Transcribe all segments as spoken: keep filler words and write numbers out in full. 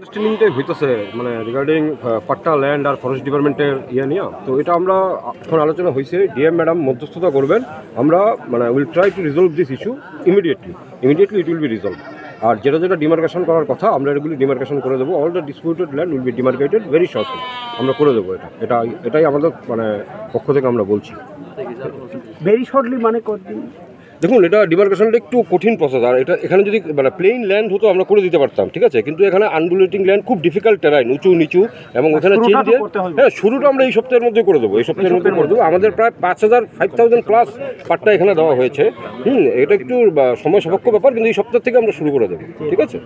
আন্ডারস্ট্যান্ডিংটাই হইতেছে, মানে, রিগার্ডিং পাট্টা, ল্যান্ড আর ফরেস্ট ডিপার্টমেন্টের ইয়ে নিয়ে। তো এটা আমরা এখন আলোচনা হয়েছে, ডিএম ম্যাডাম মধ্যস্থতা করবেন। আমরা, মানে, will try to resolve this issue immediately. Immediately it will be resolved. আর যেটা যেটা ডিমার্কেশন করার কথা, আমরা এগুলি ডিমার্কেশন করে দেবো। All the disputed land will be demarcated very shortly. আমরা করে দেবো এটা। এটা, এটাই আমাদের, মানে, পক্ষ থেকে আমরা বলছি। ভেরি শর্টলি মানে কতদিন? দেখুন, এটা ডিমার্কেশনটা একটু কঠিন প্রসেস। আর এটা, এখানে যদি, মানে, প্লেন ল্যান্ড হতো, আমরা করে দিতে পারতাম, ঠিক আছে? কিন্তু এখানে আনডুলেটিং ল্যান্ড, খুব ডিফিকাল্ট টেরাইন, উঁচু নিচু, এবং ওখানে শুরুটা চেইন তো দিয়ে, করতে হবে। হ্যাঁ, শুরুটা আমরা এই সপ্তাহের মধ্যে করে দেবো। এই সপ্তাহের মধ্যে করে দেবো। আমাদের প্রায় পাঁচ হাজার, ফাইভ থাউজেন্ড প্লাস পাট্টা এখানে দেওয়া হয়েছে। হুম, এটা একটু, বা, সময় সাপেক্ষ ব্যাপার, কিন্তু এই সপ্তাহ থেকে আমরা শুরু করে দেবো, ঠিক আছে?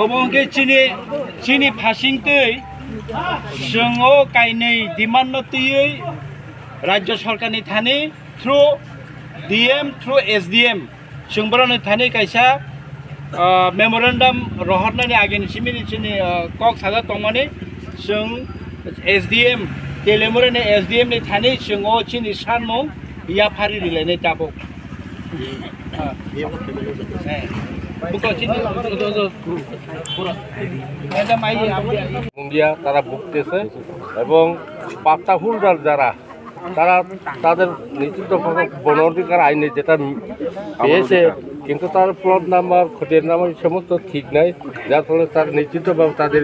Obo hwnkhe chini, chini phasing twi chwng o kainwi demand no twiwi Rajya Sorkar ni thani through D M, through S D M, chwng borok ni thani kaisa, ah, memorandum rohornani agini simi ni chini, ah, kok sajak tongmani, chwng S D M, Teliamura ni S D M ni thani chwng o chini sanmung yaphari rilainai tabuk. Ah. Eh. Buko chini, buko, buko, buko. Madam, ai, ai. Mongia তারা ভুগতেছে এবং পাট্টা হোল্ডার যারা, তারা তাদের নিশ্চিত বন অধিকার আইনে যেটা পেয়েছে, কিন্তু তার প্লট নাম্বার, খতিয়ান নাম্বার এই সমস্ত ঠিক নাই, যার ফলে তারা নিশ্চিতভাবে তাদের,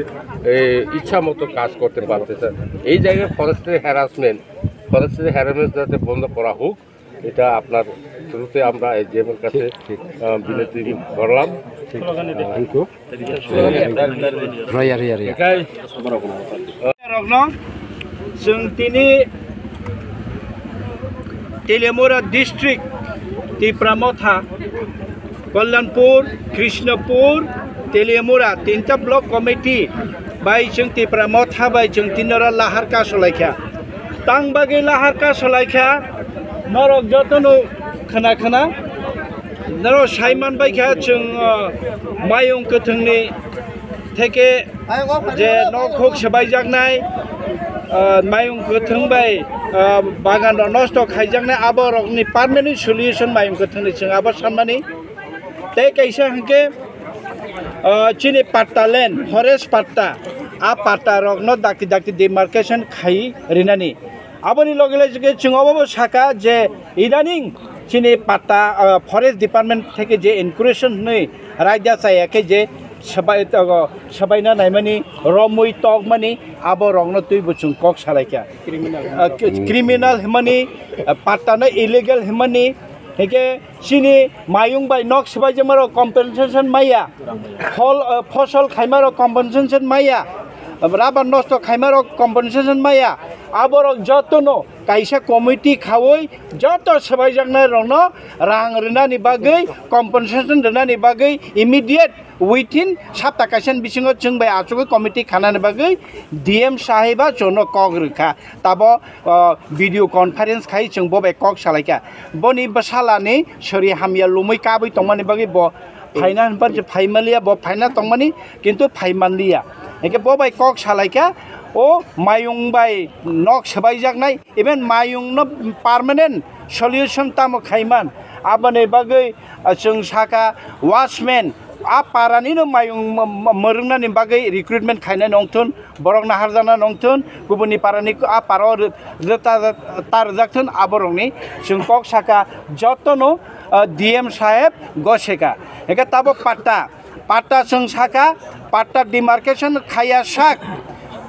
এ, ইচ্ছা মতো কাজ করতে পারতেছে। এই জায়গায় ফরেস্টের হ্যারাসমেন্ট, ফরেস্টের হ্যারাসমেন্ট যাতে বন্ধ করা হোক, এটা আপনার থ্রুতে আমরা এসডিএম এর কাছে, ঠিক, ঠিক। আহ, বিনতি করলাম। ঠিক। Thank you. Roya, roya, roya. Rokno, chwng tini Teliamura district, Tipra Motha, Kalyanpur, Krishnapur, Teliamura, tinta block committee bai chwng Tipra Motha bai chwng tinora lahar kasolaikha. Tang bagwi lahar kasolaikha, norok jotono khna khna. Norok saiman baikha chwng, uh, mayung kwthwngni theke je nok huk swbaijaknai, uh, mayung kwthwng bai, uh, bagan rok nosto khaijaknai, abo rokni permanent solution mayung kwthwngni chwng abo sanmani. Tei kaisa hwnkhe, ah, chini patta land, forest patta, a patta rokno dakti dakti demarcation khai rinani. Aboni loge loge chwng obo saka je idaning chini patta, ah, forest department theke je incursion hwnwi raida chaya khe je swbai, ah, swabaina naimani, romwi tokmani, abo rokno twibo chwng kok salaikha. Criminal. Ah, k-, criminal hwnmani, ah, patta no illegal hwnmani, hwnkhe chini mayung bai nok swbaijakmarok compensation maya, phol, eh, phosol khaimarok compensation maya, rabar nosto khaimarok compensation maya, aborok jotono kaisa committee khaui joto swbaijaknairokno rang rwnani bagwi, compensation rwnani bagwi immediate within sapta kaisa ni bisingo chwng bai achugwi committee khanani bagwi D M saheba chwngno kok rwkha. Tabo, o, video conference khai chwng bo bai kok salaikha. Boni bwsalani sori hamya lumui kabui tongmani bagwi bo phaina hinpar je phaimaliya, bo phaina tongmani kintu phaimanliya. Hingke bo bai kok salaikha, o mayung bai nok swbaijaknai, even mayungno permanent solution tamo khaiman. Aboni bagwi, ah, chwng saka watchman, a paranino mayung m-, m-, mwrwngnani bagwi recruitment khainai nongthun. Borok naharjakna nongthun, kubuni parani a parao ri-, rita-, ta rwjakthun, aborokni chwng kok saka jotono, ah, D M saheb goseka. Hingke tabok patta, patta chwng saka, patta demarcation khaya sak,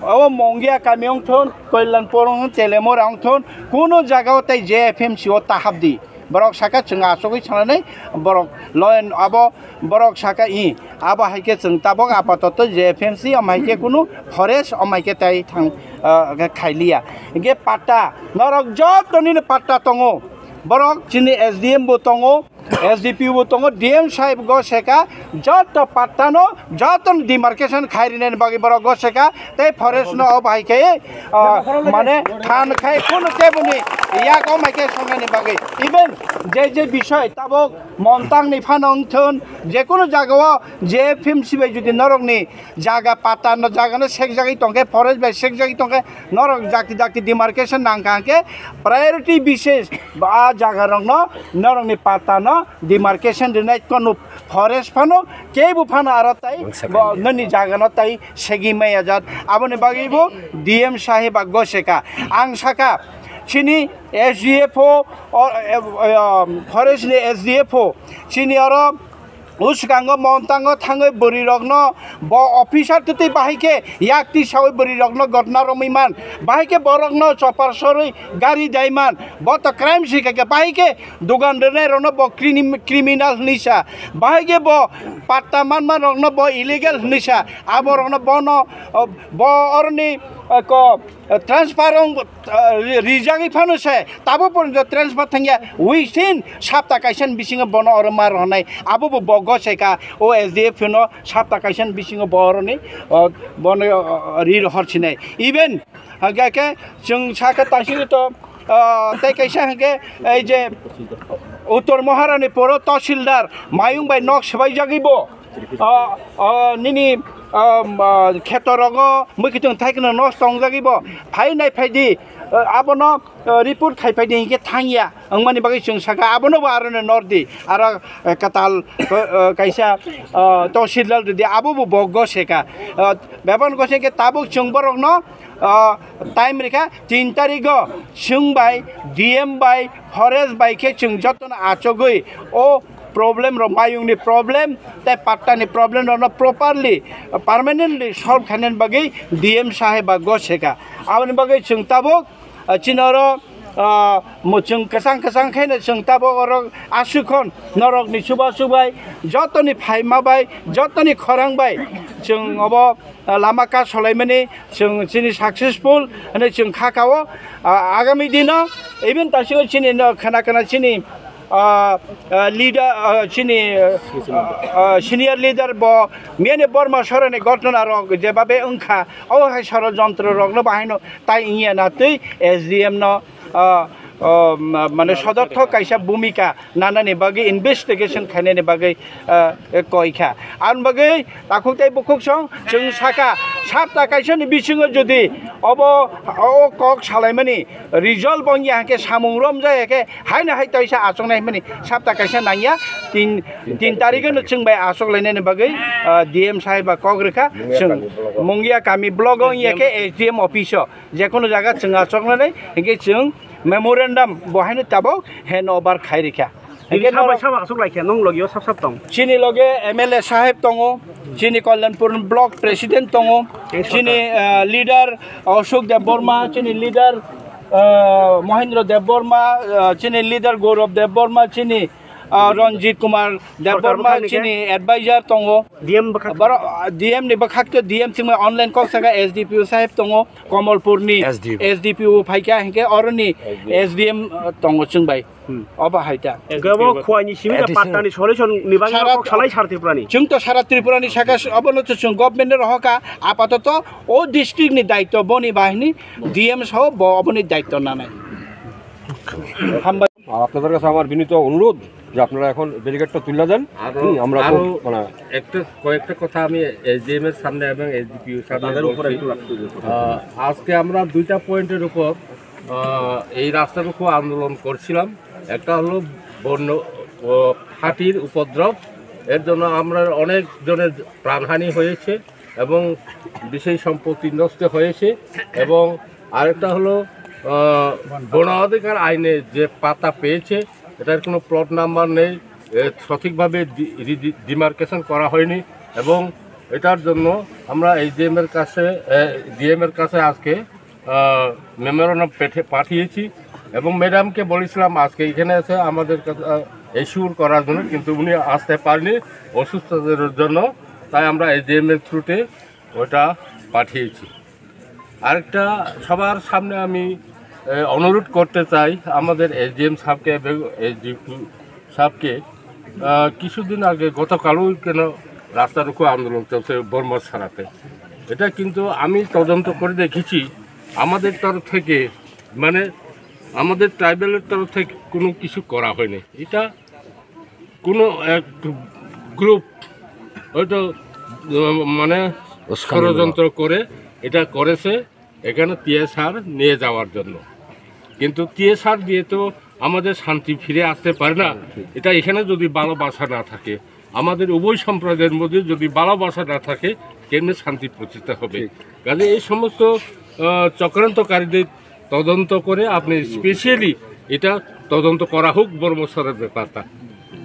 o Mongia kami wngthun, Kalyanpur wngthun, Teliamura wngthun, kunu jagao tei J F M C o ta habdi. Borok saka chwng achugwi sanani, borok loyan abo, borok saka i, abo hai khe chwng tabok apatoto J F M C, omo hai khe kunu forest, omo hai khe tai thang, ah, khailiya. Hingke patta, norok joto nini patta tongo. Borok chini S D M bo tongo, S D P O bo tongo, D M saheb go seka, joto patta no, joto demarcation khai rinani bagwi borok go seka, tei forest no o bai khe, ah, mane than khai khunu teboni yak o mai khe songnani bagwi. Even je je bisoi tabok montang ni phano wngthun, je kunu jagao J F M C bai jodi norokni jaga patta no jaga no sekjagwi tongkhe, forest bai sekjagwi tongkhe, norok jakti jakti demarcation nangkha hwnkhe priority bises ba jaga rokno norokni patta no demarcation rinai kono forest phano kebo phano aro tai bo nini jaga no tai segi maya jat. Aboni bagwi bo D M sahib a goseka. Ang saka chini S D F O o, e, e, um, forest ni S D F O chini oro uskango montango thangwi bwrwi rokno bo officer twtwi bahai khe yak tisawi bwrwi rokno gotna romwi man, bahai khe borokno chopar sorwi gari dai man, bo to crime si kha khe bahai khe dugan rwnai rokno bo crimi-, criminal hwnwi sa, bahai khe bo patta manma rokno bo illegal hwnwi sa, abo rokno bono, o, bo oroni, o, ko, transfer wng, ah, ri-, rijagwi phano se, tabo porjonto transfer thangya, within sapta kaisa ni bisingo bono oro ma rohornai, abo bo bo goseka, o S D F no sapta kaisa ni bisingo bo oroni, o, bono, o, ri rohor sinai. Even hwnkhe khe chwng sakha taisingwi to, ah, tei kaisa hwnkhe ei je Uttor Maharani poro Tahsildar mayung bai nok swbaijagwi bo, ah, ah, nini, ah, ah, kheto rogo mui kitung thai kheno nosto wngjagwi bo, phai nai phai di, ah, abono, ah, report khai phai di hinkhe thangya wngmani bagwi chwng sakha, abono bo aro no nor di, aro, eh, kwtal, eh, kaisa, ah, Tahsildar rwdi, abo bo bo goseka, ah, bebak goseka tabuk chwng borokno, ah, time rikha tin tarigo chwng bai D M bai forest bai khe chwng jotono achugwi o problem rok, mayung ni problem tei patta ni problem rok no properly, permanently solve khainani bagwi D M sahib ba goseka. Aboni bagwi chwng tabuk, ah, chini oro, ah, mo chwng kwchang kwchang khaino chwng tabuk oro aswk hwn norok ni chuba chubai jotoni phaima bai jotoni khorang bai chwng obo ah, lama ka solaimani chwng chini successful hwnwi chwng kha kao. Ah, agami dino even tasingo chini no khana khana chini, ah, ah, leader, ah, chini, ah, ah, senior leader bo miyani Borma sorani gotona rok jebabe wngkha, o hai sorojontro rokno bahaino tai wngya na twi S D M no, ah, ah, ma-, mane sodorthok kaisa bhumika nanani bagwi, investigation khainani bagwi, ah, koi kha. Aboni bagwi takhuk tei bukhuk song chwng saka, sapta kaisa ni bisingo jodi obo o kok salaimani result wngya hwnkhe, samung romjak ya khe, haino hai toisa achuknai hwnmani sapta kaisa nangya, tin, tin tarikh no chwng bai achuk lainani bagwi, ah, D M sahib ba kok rwkha. Chwng Mungia kami block o wngya khe S D M office o, jekono jaga chwng achuknani hinkhe chwng memorandum bo haino tabuk hand over khai rikha. Tini hinkhe sabai norok sabo aswk laikha, nwng logio sab sab tong. Chini loge M L A saheb tongo, chini Kalyanpur block president tongo, chini, ah, leader Ashok Debbarma, chini leader, ah, Mahendra Debbarma, ah, chini leader Gaurav Debbarma, chini, ah, Ranjit Kumar Debbarma, chini advisor tongo. D M bwkhak. Boro, ah, D M ni bwkhak to D M thwngma online kok saka S D P O saheb tongo, Kamalpur ni S D P O. S D P O phaikha hinkhe oroni S D M. S D M, ah, tongo chwng bai. Hmm. Obo hai ta. Gabo khuaini simi da pattani solution ni bagwi kok salai sar Tripura ni. Chwng to sara Tripura ni saka s-, obono to chwng government ni rohoka, apatoto o district ni daityo boni bahini D M sao bo oboni daityo nanai. Hambai. আর আপনাদের কাছে আমার বিনীত অনুরোধ যে আপনারা এখন ব্যারিকেডটা তুলে দেন। আরো, হুম, আমরা আরো খুব, মানে, একটা, কয়েকটা কথা আমি এসডিএম এর সামনে এবং এসডিপিও সামনে তাদের উপরে বলছি। একটু রাখতে হবে। আহ, আজকে আমরা দুইটা পয়েন্টের উপর, আহ, এই রাস্তার উপর আন্দোলন করছিলাম। একটা হলো বন্য, ও, হাতির উপদ্রব, এর জন্য আমরা অনেক জনের প্রাণহানি হয়েছে এবং বিশেষ সম্পত্তি নষ্ট হয়েছে। এবং আরেকটা হলো, আহ, বন অধিকার আইনে যে পাতা পেয়েছে, এটার কোনো প্লট নাম্বার নেই, এ, সঠিকভাবে ডি-, রি-, ডি-, ডিমার্কেশন করা হয়নি। এবং এটার জন্য আমরা এসডিএম এর কাছে, এ, ডিএম এর কাছে আজকে, আহ, মেমোরান্ডাম পেঠে-, পাঠিয়েছি। এবং ম্যাডামকে বলেছিলাম আজকে এখানে এসে আমাদের কাছে, আহ, এশিওর করার জন্য, কিন্তু উনি আসতে পারেনি অসুস্থতার জন্য। তাই আমরা এসডিএম এর থ্রুতে ওটা পাঠিয়েছি। আরেকটা, সবার সামনে আমি, এ, অনুরোধ করতে চাই আমাদের এসডিএম সাহেবকে এবং এসডিপিও সাহেবকে, আহ, কিছুদিন আগে, গতকালও কেন রাস্তার উপর আন্দোলন চলছে বর্মা ছাড়াতে। এটা কিন্তু আমি তদন্ত করে দেখেছি, আমাদের তরফ থেকে, মানে, আমাদের ট্রাইবালের তরফ থেকে কোনো কিছু করা হয়নি। এটা কোনো এক গ্রুপ হয়তো, উম, মানে, উস্কানিমূলক। ষড়যন্ত্র করে এটা করেছে এখানে টিএসআর নিয়ে যাওয়ার জন্য। কিন্তু টিএসআর দিয়ে তো আমাদের শান্তি ফিরে আসতে পারে না। এটা এখানে যদি ভালোবাসা না থাকে, আমাদের উভয় সম্প্রদায়ের মধ্যে যদি ভালোবাসা না থাকে, কেমনে শান্তি প্রতিষ্ঠা হবে? কাজে এই সমস্ত আহ, চক্রান্তকারীদের তদন্ত করে আপনি স্পেশালি এটা তদন্ত করা হোক ব্রহ্মসরার ব্যাপারটা।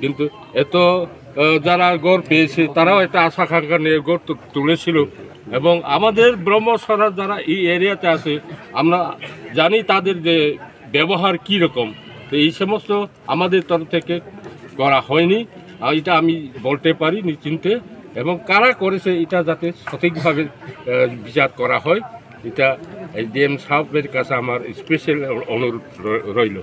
কিন্তু এত আহ, যারা ঘর পেয়েছে, তারাও একটা আশা আকাঙ্ক্ষা নিয়ে ঘর তু- তুলেছিল। এবং আমাদের ব্রহ্মসরার যারা এই এরিয়াতে আছে, আমরা জানি তাদের যে ব্যবহার কী রকম। তো এই সমস্ত আমাদের তরফ থেকে করা হয়নি। আর এটা আমি বলতে পারি নিশ্চিন্তে। এবং কারা করেছে, এটা যাতে সঠিকভাবে আহ, বিচার করা হয়, এটা এসডিএম সাহেবের কাছে আমার স্পেশাল অনুরোধ র- রইল।